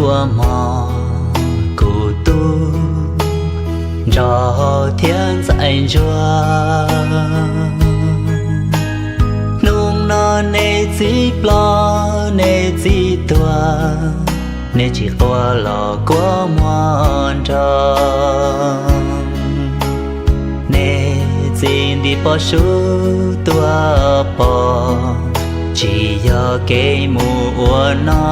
Kua muag kuv tub nrog thiab ntxhais ntsuag, hnub no nej txiv ploj nej txiv tuag, nej tsis quaj los kua muag nrog. Nej txiv nti pob sub tuaj pom, tsis yog kev mus ua no.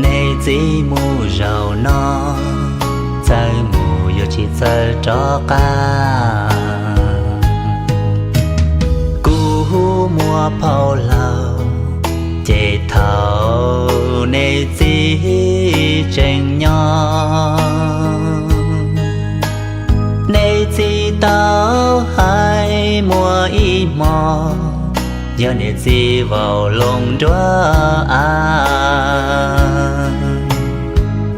Nej txiv mus zaum no, txawm mus yuav tsis txawj rov qab. Kuv muaj phau laus, ces thaum nej txiv tseem nyob, nej txiv tau hais muaj ib hmo, yog nej txiv vau loo nruab av.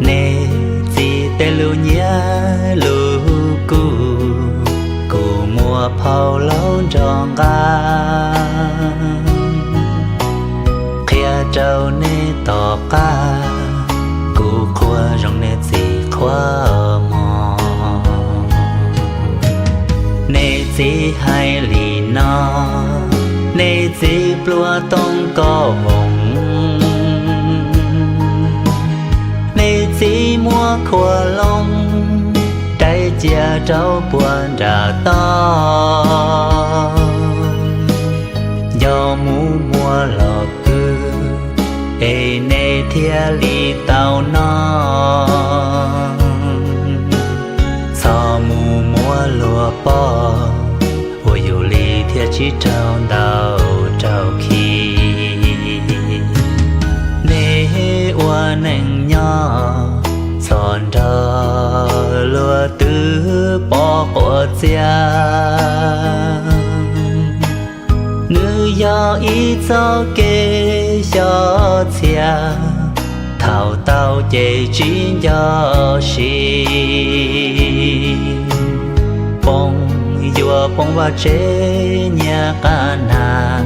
Nej txiv tej lus nyiaj lus kub, kuv muaj phau laus nrog nqa qhia rau nej tom qab, kuv qhuas zoo nej txiv qhuas mog. Nej txiv hais li no, nej txiv pluag tooj koj voos, nej txiv muab khua loo, dai cia rau puag nram toj. Yog mus muag los kwv, es nej thiaj li tau noj. Txhob mus muab luag poj, ua yus li thiaj tsis raug ntaus raug khi. Nej ua neej nyob, txhob nrog luag twv pov quav txiaj. Nws yog ib txoj kev xyov txhia, thaum tau ces tsis nco si. Poob yuav poob vaj tsev nyiaj qab nag,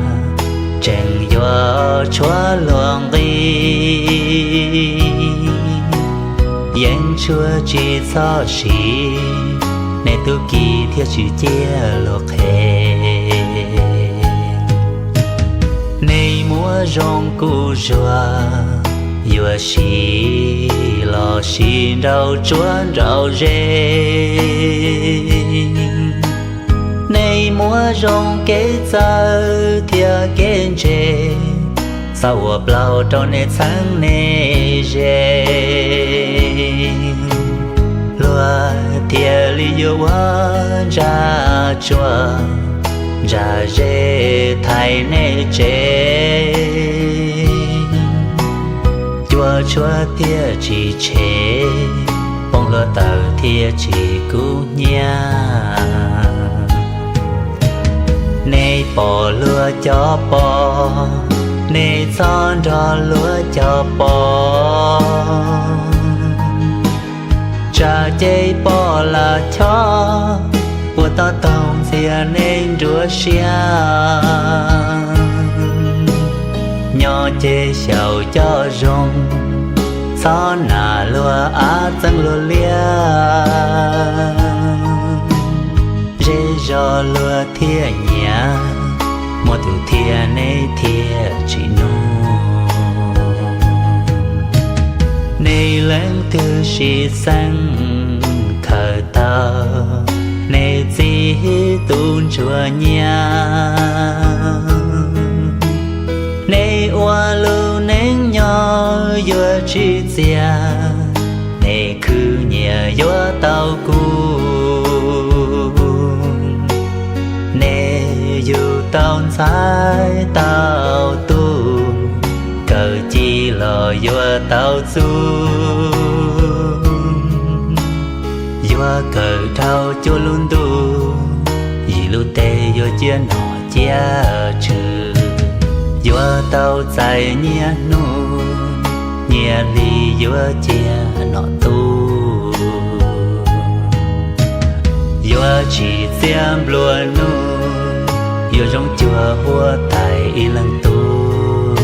tseem yuav tshuav luag nqi. Yeej tshuav tsis txhob siv, nej tub ki thiaj tsis ciaj luag qhev. Nej muab zoo kuj zuag, yuav siv los siv nraum tsuab nraum ze. Nej muab zoo kev txawv thiab kev ntse, txhob ua plaub rau nej txheeb nej ze. Luag thiaj li yuav ua ntsa tsuag, ntsa ze thaiv nej tsev. Cua tshuab thiaj tsis tshev, poob hluav taws thiaj tsis kub hnyiab. Nej pom luag cov pov, nej txhob nrog luag cov pov. Tsam ces poj lam chob, ua toj taug ntxias nej nruab siab. Nyob ces xyaum coj zoo, txhob nam luag av txeeb luag liaj. Zej zos luag thiaj nyiam, muaj tus thiaj nej thiaj tsis nug. Nej leej twg siv xeeb khaws tau nej txiv tus ntsuag nyiaj. Nej ua lub neej nyob yuav tsis txias, nej khwv nyias yuav tau kub. Nej yug tau ntxhais tau tub, kawm ci los yuav tau txuj. Yuav kawm dhau cuaj lub ntuj, yim lub teb yuav ciaj nom ciaj tswv. Yuav tau txais nyiaj hnub, nyiaj hli yuav ciaj nom tub. Yuav tsis txiaj nplua nuj, yuav zoo cuag huab tais ib leej tub.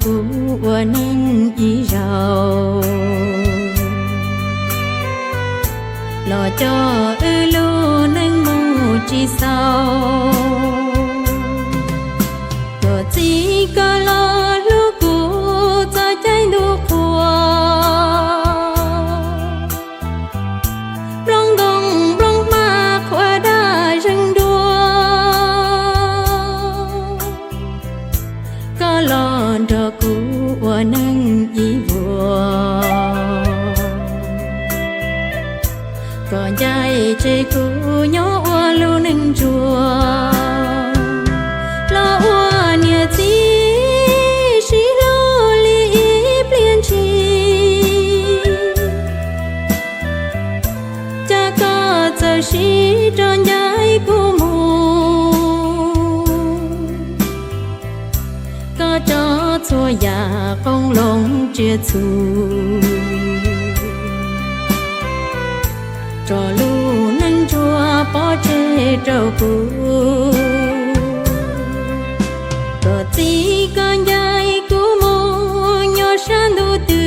Kuv ua neej ib zaug los coj wb lub neej mus tsis xaus. Koj txiv koj los hlub kuv txoj cai ntuj qhua, nplooj ntoo nplooj hmab qhuav daj zeeg dua. Koj los nrog kuv ua neej ib vuag, koj ncaim tseg kuv nyob ua lub neej ntsuag. Los ua niam txiv sib hlub li ib pliag ntshis, cas koj txawm sib rov ncaim kuv mus. Koj tso txhua yam qoob loo tsiaj txhu, tso lub neej ntsuag pov tseg rau kuv. Koj txiv koj ncaim kuv mus nyob sab ntuj twg,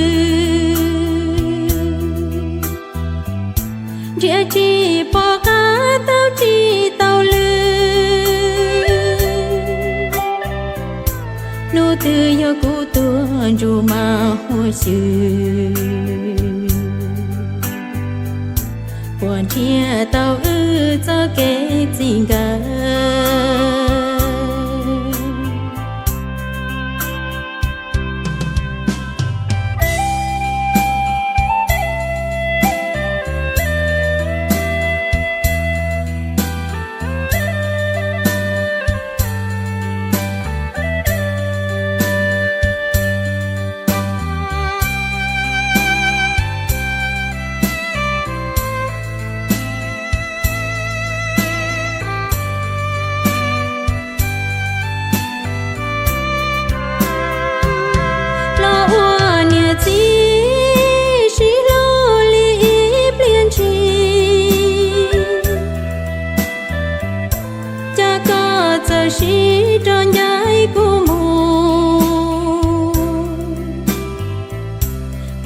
nrhiav tsis pom qab taug tsis tau lw. Hnub twg yog kuv tuag ntsug mas huam xwm, puas nrhiav tau wb txoj kev txij nkawm. Los ua niam txiv sib hlub li ib pliag ntshis, cas koj txawm sib rov ncaim kuv mus.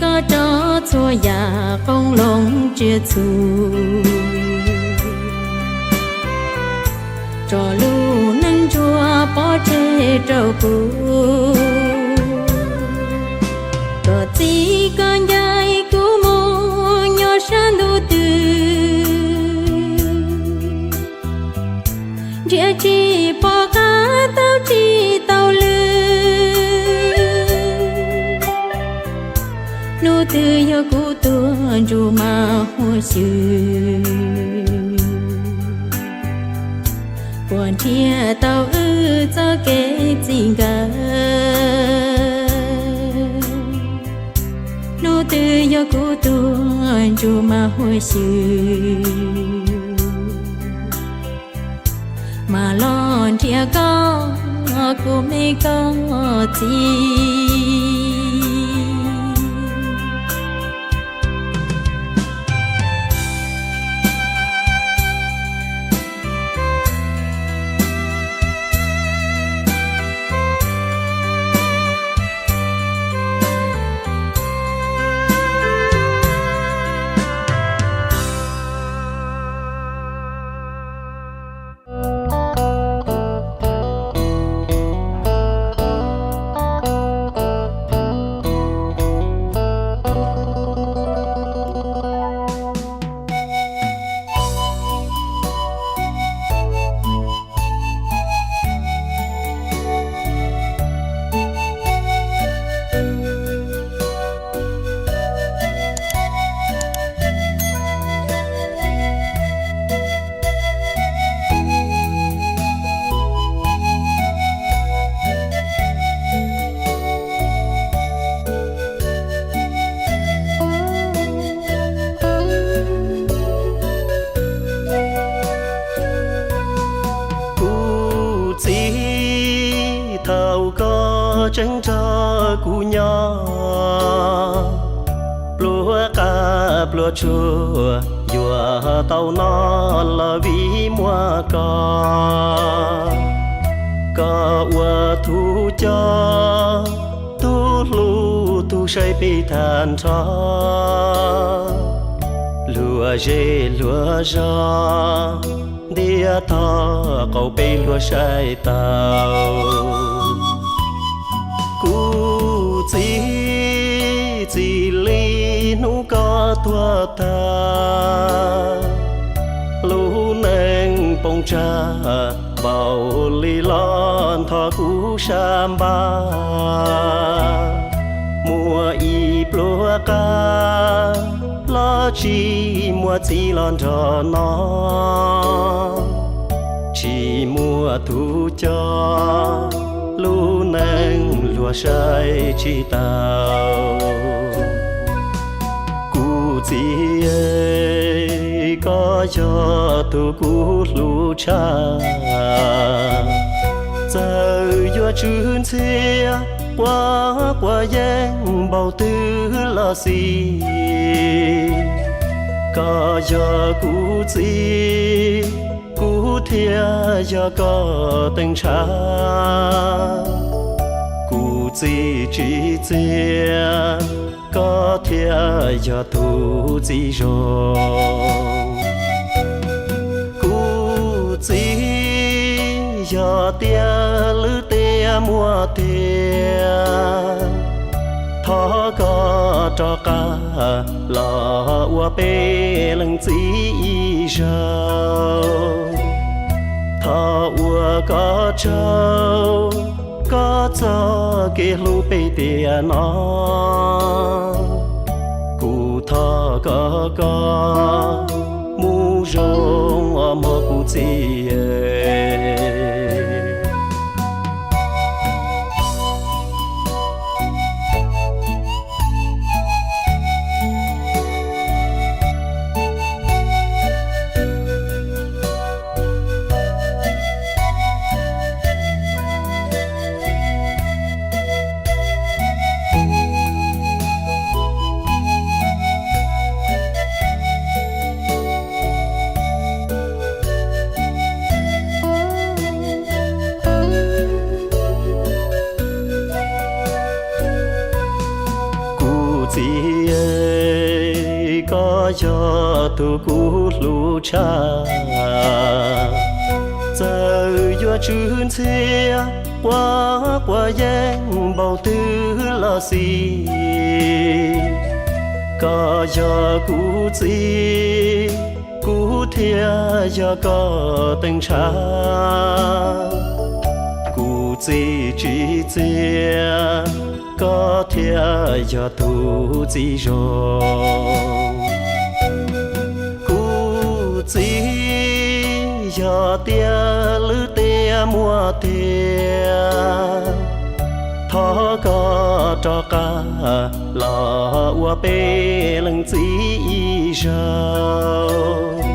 Koj tso txhua yam qoob loo tsiaj txhu, tso lub neej ntsuag pov tseg rau kuv. Koj txiv koj ncaim kuv mus nyob sab ntuj twg, nrhiav tsis pom qab taug tsis tau lw. Hnub twg yog kuv tuag ntsug mas huam xwm, puas nrhiav tau wb txoj kev txij nkawm. Hnub twg yog kuv tuag ntsug mas huam xwm, mas los nrhiav koj kuv me koj txiv. Kuv txiv, thaum koj tseem nrog kuv nyob, pluas qab pluas tshuaj yuav tau noj los vim muaj koj. Koj ua thug coj Kuv saib peb tag nrho, luag zej luag zos, ntiab tog qaum peb luag saib tau. Kuv txiv, txij li hnub koj tuag tag, lub neej poob tsag npaum li los nthos kuv sab npaj. Muaj ib pluag qab los tsis muaj txiv los nrog no, tsis muaj tus coj, lub neej luag saib tsis tau. Kuv txiv, koj yog tus kuv hlub tshaj, txawm yuav tsw ntxhiab quav quav yeeb npaum twg los xij, koj yog kuv txiv, kuv thiaj yog koj teej ntshav. Kuv txiv tsim txiaj, koj thiaj yog tus txiv zoo. Kuv txiv, yog tias lwm tiam muaj tiag, thov koj rov qab los ua peb leej txiv ib zaug. Thov ua koj tsaug, koj txoj kev hlub peb tiam no. Kuv thov koj, koj mus zoo os mog kuv txiv. Kuv txiv, koj yog tus kuv hlub tshaj, txawm yuav tsw ntxhiab quav quav yeeb npaum twg los xij, koj yog kuv txiv, kuv thiaj yog koj teej ntshav. Kuv txiv tsim txiaj, koj thiaj yog tus txiv zoo. Kuv txiv, yog tias lwm tiam muaj tiag, thov koj rov qab los ua peb leej txiv ib zaug.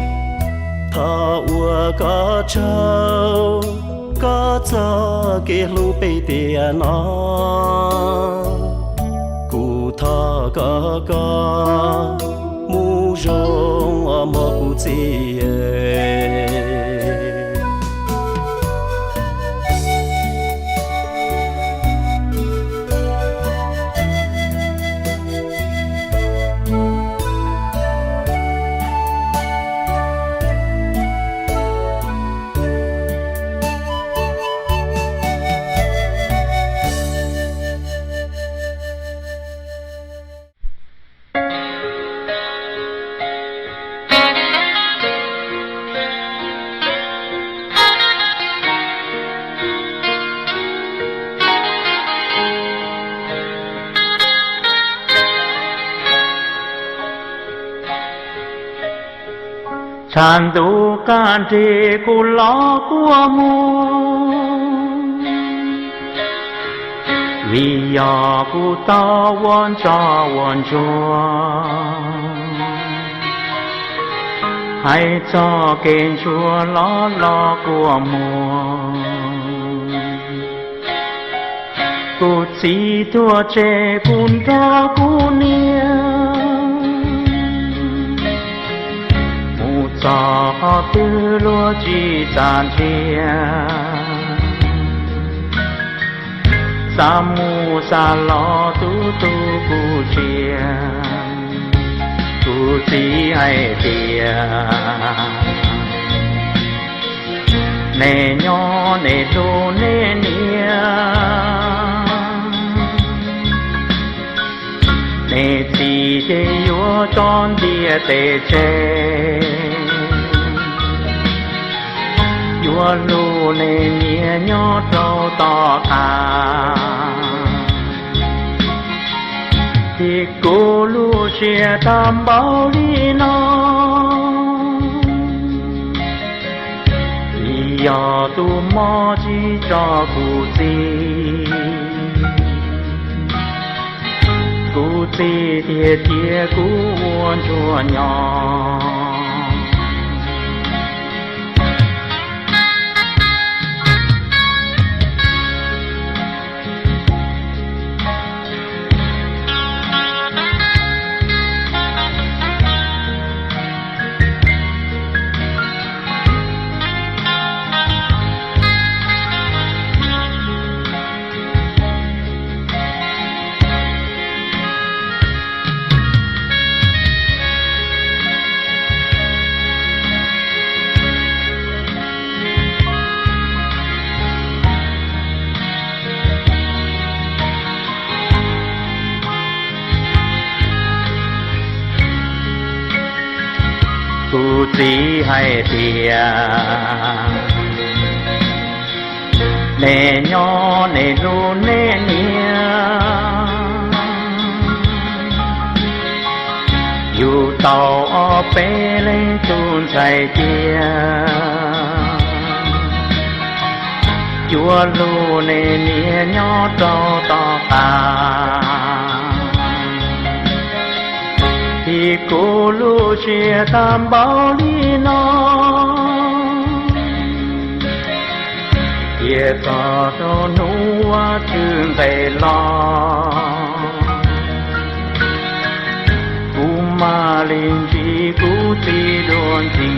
Thov ua koj tsaug, koj txoj kev hlub peb tiam no. Kuv thov koj, koj mus zoo os mog kuv txiv. Tshav ntuj qab nrig kuv los kua muag, vim yog kuv tau ua ntsoj ua ntsuag, hais txog kev ntsuag los los kua muag. Kuv txiv tuag tseg kuv nrog kuv niam, mus txog qhov twg luag tsis txawj ntsia. Xa mus xa los tub tu kuv tsiaj, kuv txiv hais tias, nej nyob nej hlub nej niam, nej txiv ces yuav tso ntiaj teb tseg, yuav hlub nej niam nyob rau tom qab. Vim kuv lub siab tag npaum li no, vim yog tus mob tsis tso kuv txiv, kuv txiv tiag tiag kuv ua ntsuag nyob. Kuv txiv hais tias, nej nyob nej hlub nej niam, yug tau ob peb leeg tus ntxhais cia, yuav hlub nej niam nyob rau tom qab. Vim kuv lub siab tag npaum li no, cia txog rau hnub ua tswv nqes los, kuv mam li ntsib kuv txiv dua ntxiv.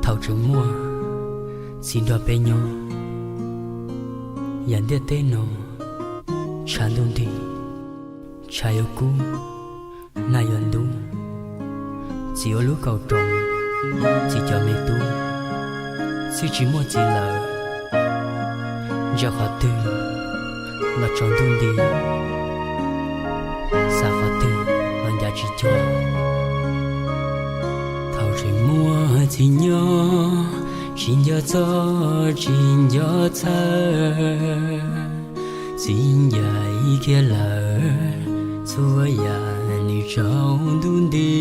Thaum tseem muaj txiv nrog peb nyob, yam ntiaj teb no tshav ntuj nrig, tshav yuav kub, nag yuav ntub. Txiv ua lub kaum roos, txiv cov me tub, txij tsis muaj txiv lawm, ntsia qhov twg los tsaus ntuj nti, xav qhov twg los ncav tsis cuag. Thaum tseem muaj txiv nyob, tsis nco txoj tsis nco txhawj, txiv ncaim kiag lawm txhua yam nws tsaus ntuj nti.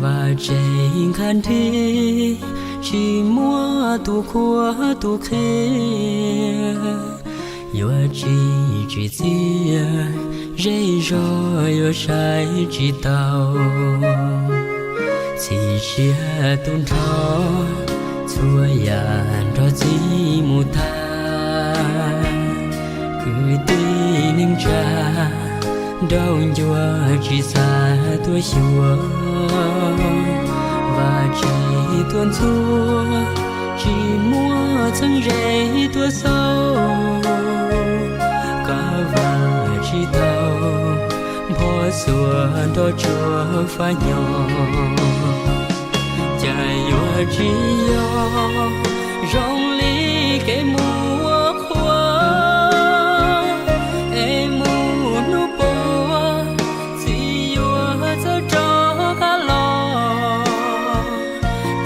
Vaj tse nkhav nrig, tsis muaj tus qhuab tus qhia, yuav tsis tsim txiaj, zej zog yuav saib tsis taus. Txiv siab tu nrho, txhua yam nrog txiv mus tag. Kwv tij neej tsa, nraug ncua tsis xav tuaj xyuas. Vaj tse tuaj ntxhua, tsis muaj txheeb ze tuaj xauj. Kav vaj tsis tau, npog xuas nrog tsuas fab nyo. Cas yuav tsis yog zoo li kev mus ua qhua, es mus hnub puas txiv yuav txawj rov qab los.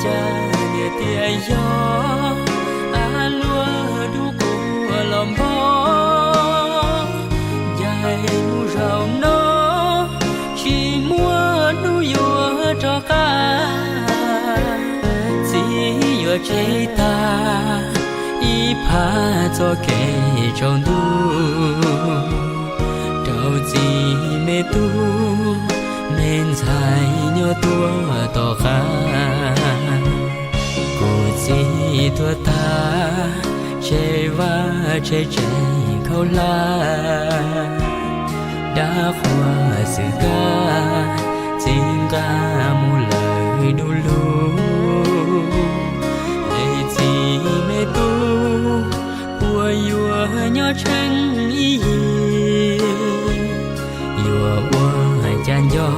Cas niam tias yog, a luaj dub quas los npog. Ncaim mus zaum no, tsis muaj hnub yuav rov qab. Txiv yuav tseg tag ib phav txoj kev tsaus ntuj, rau Txiv me tub me ntxhais nyob tuaj tom qab, kuv txiv tuag tag tseg vaj tseg tsev khaub hlab, dab qhuas xwm kab txiv nqa mus lawm du lug. Es txiv me tub, puas yuav nyob tsheej ib yig, yuav ua cas nco,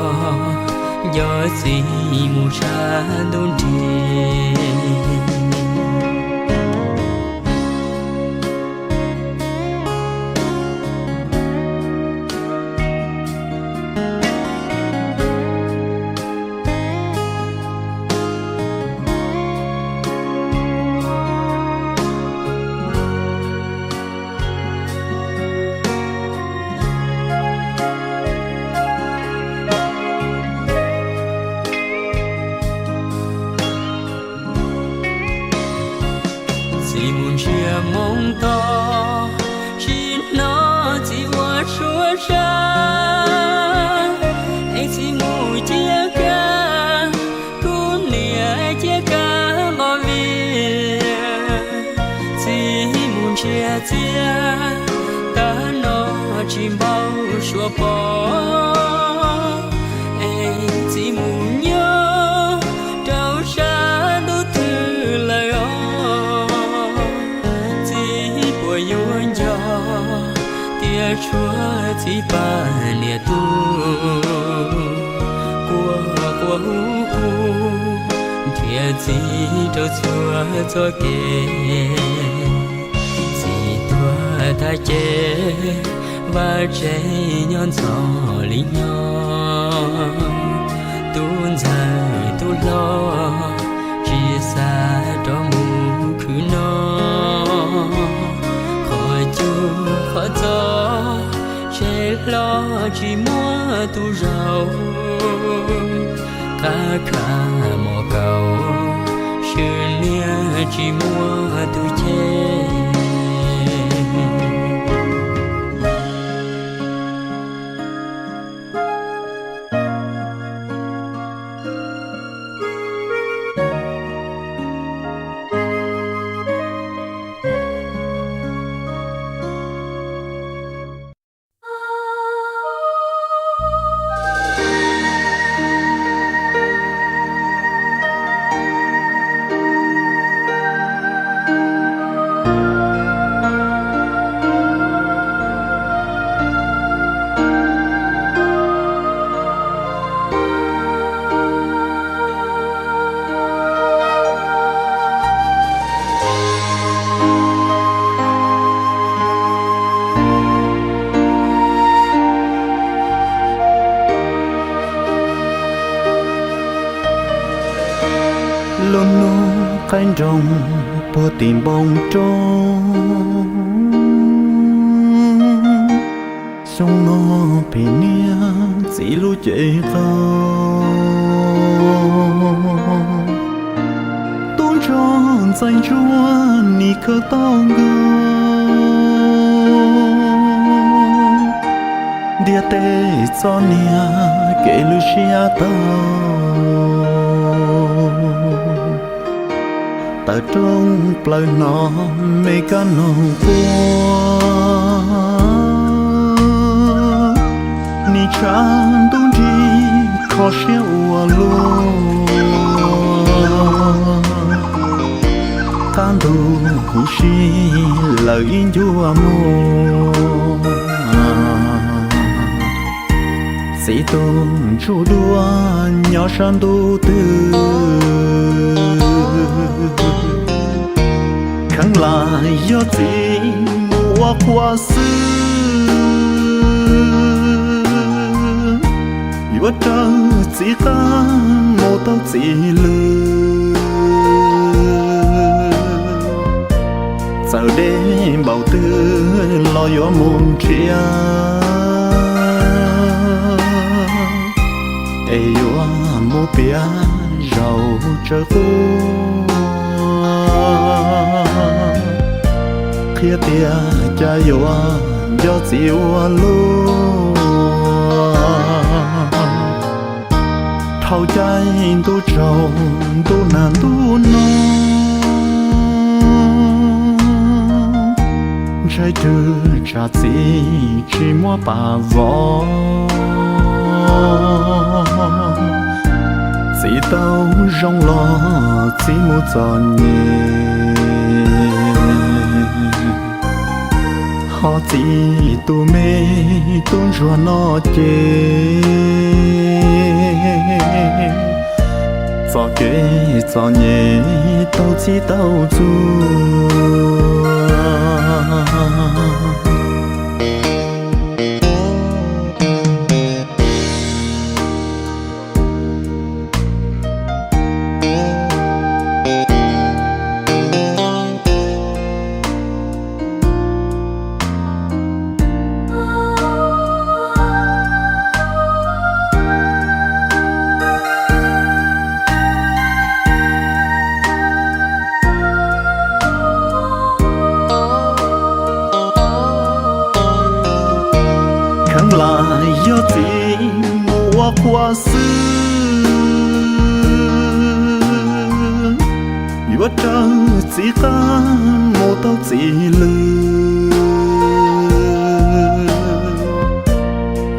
nco txiv mus sab ntuj nrig. Txiv mus ntsiag moo to, tsis hnov txiv ua suab sab, es txiv mus ciaj kab, kuv niam ciaj kab nqos vij. Txiv mus ntsiag txiaj, tag no tsis npau suav pom, es txiv mus nyob rau sab ntuj twg lawm os. Txiv puas yuav nco, tias tshuav txiv pab niam tub, quaj quaj hu hu, nrhiav txiv rau txhua txoj kev. Txiv tuag tag ces vaj tsev nyob ntxhov li nyob, tub ntxawg tub hlob tsis xav rov mus khwv noj. Qhov cub qhov txos tseg hlo tsis muaj tus zaum, qab khav mom kaus, swm niag tsis muaj tus cheb. Lub hnub qaib nroog puag tim npoo roob, xyoo no phim niaj txiv lub cev qaug. Tub ntsuag ntxais ntsuag nim khawb tau nkaus, ntiaj teb txom nyem kev lwj siab tawg. Tawm rooj plaws hnov me kab noog quaj, nim tshav ntuj nrig kho siab ua luaj. Qab ntug huv si lawm ib ncua muag. Txiv tus ntsuj duaj nyob sab ntuj twg, kheev lam yog txiv mus ua qhua xwb. Yuav raws txiv qab mus tau txiv lw, txawm deb npaum twg los yuav mus nrhiav, es yuav mus piav zaum tsawv qub, qhia tias cas yuav nco txiv ua luaj. Thaum caij ntuj tsaus ntuj nag ntuj no, ntshai twg tsam txiv tsis muab pam vov. Txiv tau zoo los txiv mus txom nyem, ho txiv tus me tub ntsuag no ces txoj kev txom nyem tau txib tau txuag. Kheev lam yog txiv mus ua qhua xwb, yuav raws txiv qab mus tau txiv lw.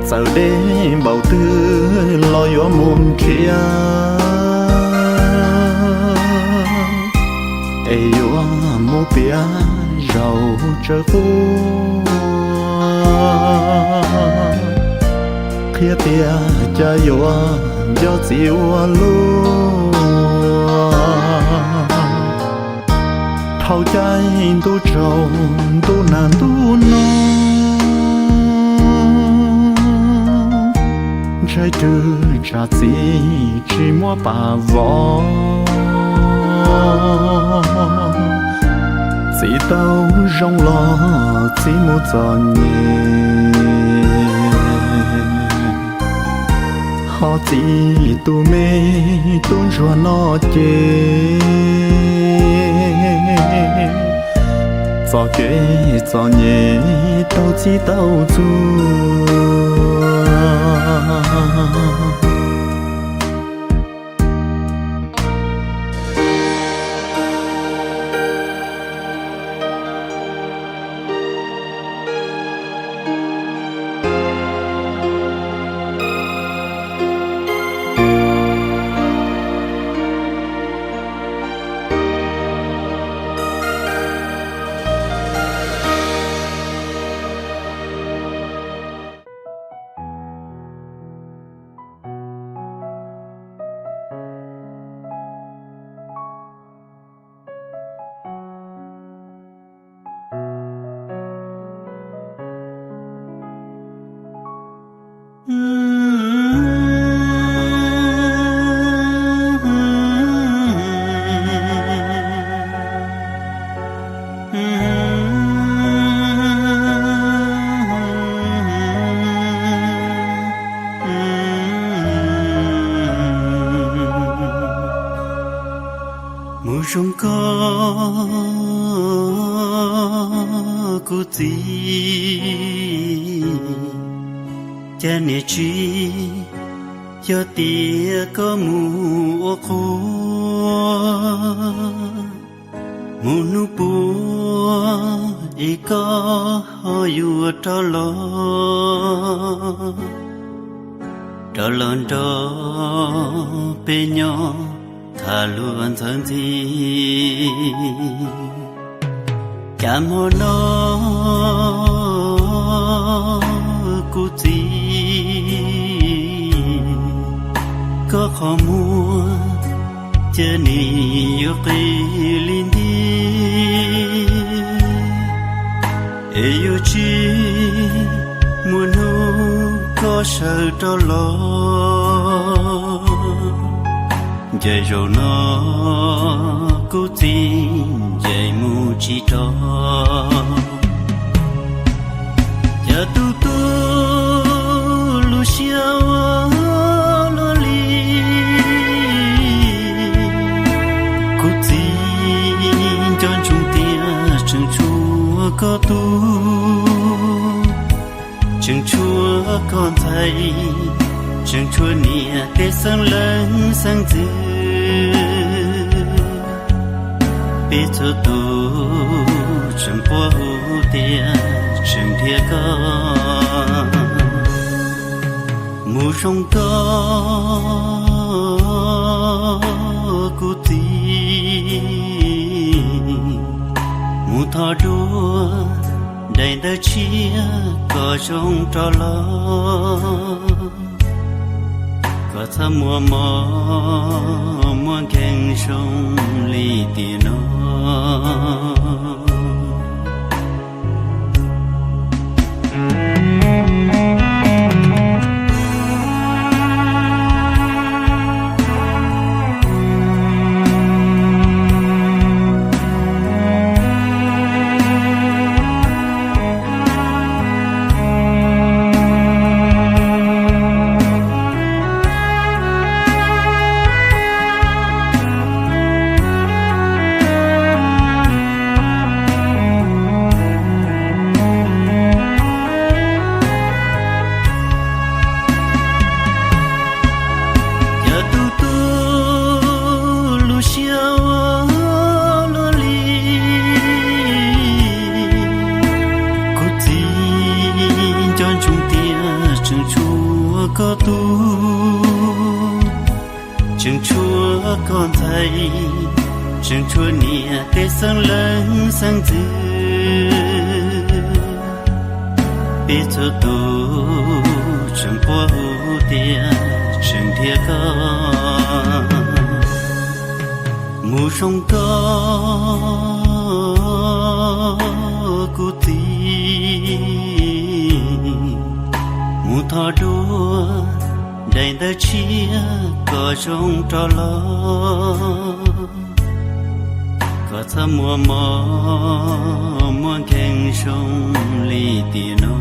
Txawm deb npaum twg los yuav mus nrhiav, es yuav mus piav zaum tsawv quaj, qhia tias cas yuav nco txiv ua luaj. Thaum caij ntuj tsaus ntuj nag ntuj no, ntshai twg tsam txiv tsis muab pam vov. Txiv tau zoo los txiv mus txom nyem, ho txiv tus me tub ntsuag no ces txoj kev txom nyem tau txib tau txuag. Mus zoo koj kuv txiv, cas niam tsis yog tias koj mus ua qhua, mus hnub puas es koj ho yuav rov los, rov los nrog peb nyob tham luag ntxhawv ntxhi. Cas hmo no kuv txiv, koj qhov muag cia nim yuav qis li nti, es yuav tsis muaj hnub koj sawv rov los. Ncaim zaum no kuv txiv ncaim mus tsis rov. Cas tu tu lub siab ua luaj li, kuv txiv nco ntsoov tias tseem tshuav koj tub, tseem tshuav koj ntxhais, tseem tshuav niam tej xeeb leej xeeb ntxwv. Peb txhua tus tseem quaj hu tias tseem nrhiav koj, mus zoo koj kuv txiv, mus thov dua daim ntawv tshiab kom zoo rov los, kom txhob muaj mob muaj nkeeg zoo li tiam no. Yog tus tu lub siab ua luaj li, kuv txiv nco ntsoov tias tseem tshuav koj tub, tseem tshuav koj ntxhais, tseem tshuav niam tej xeeb leej xeeb ntxwv. Peb txhua tus tseem quaj hu tias tseem nrhiav koj, mus zoo koj kuv txiv, mus thov dua daim ntawv tshiab kom zoo rov los, kom txhob muaj mob muaj nkeeg zoo li tiam no.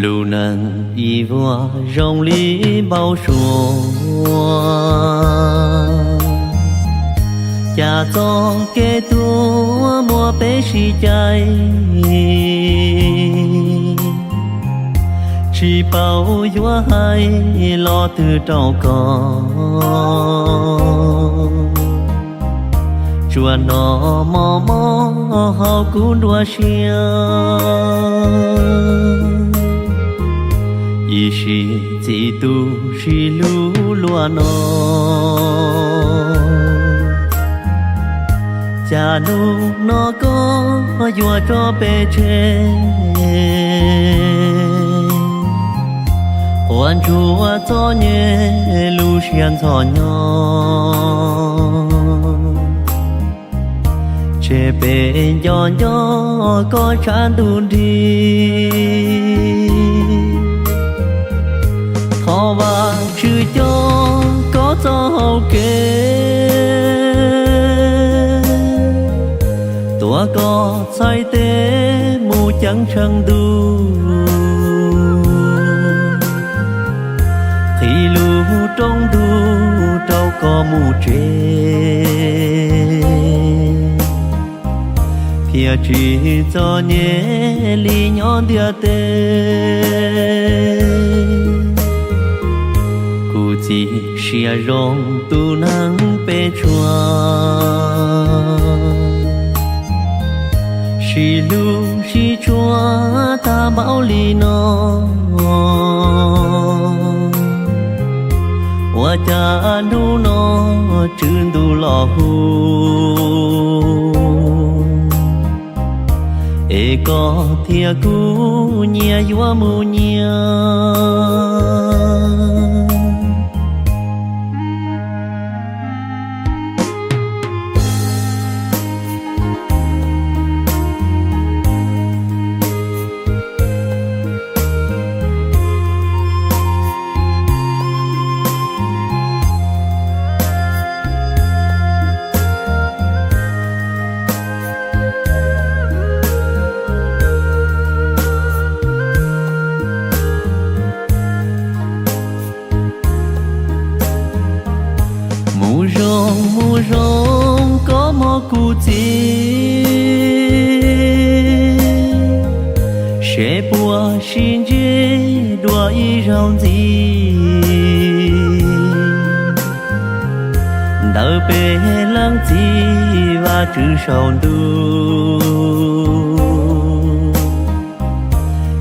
Lub neej ib vuag zoo li npau suav, cas txoj kev tuag muab peb sib cais, tsis paub yuav hais lo twg rau koj. Tsuas hnov mob mob hauv kuv nruab siab, ib sim txiv tu sib hlub luaj no. Cas hnub no koj yuav tso peb tseg, quaj ntsuag txom nyem lub siab ntxhov hnyo. Tseg peb nco nco koj tshav ntuj nrig, thov Vajtswv coj koj txoj hau kev, tuav koj txhais tes mus ceev tsheej ntuj, qhib lub rooj ntuj rau koj mus tsev, thiaj tsis txom nyem li nyob ntiaj teb. Kuv txiv siab zoo tus neeg peb tshua, sib hlub sib tshua tag npaum li no. cas hnub no tswv ntuj los hu, es koj thiab kuv nyias yuav mus nyias. Mus zoo mus zoo koj mog kuv txiv, seb puas sib ntsib dua ib zaug ntxiv. Ntawm peb leej txiv Vajtswv saum ntuj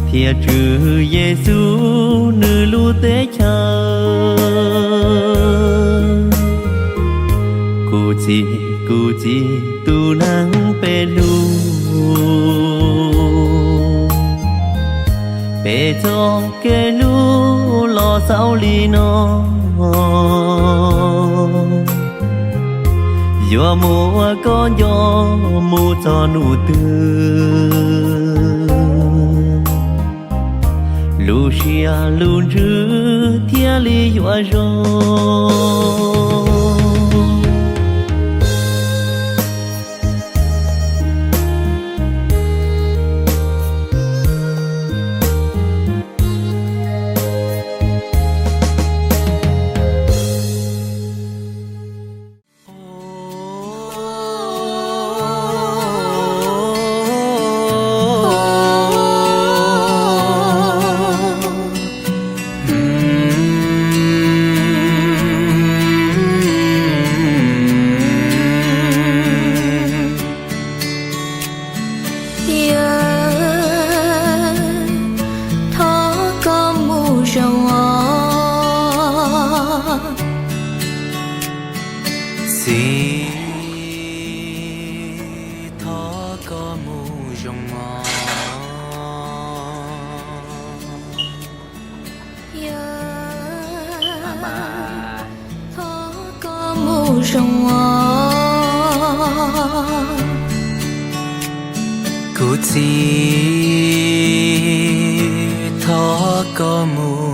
thiab Tswv Yexus nws lub teb chaws. Kuv txiv, kuv txiv, tus neeg peb hlub, peb txoj kev hlub los xaus li no, yuav muab koj nco mus txog nub twg, lub siab lub ntsws thiaj li yuav zoo. Yawg, thov koj mus zoo os. Txiv, thov koj mus zoo os. Yawg, thov koj mus zoo os. Kuv txiv, thov koj mus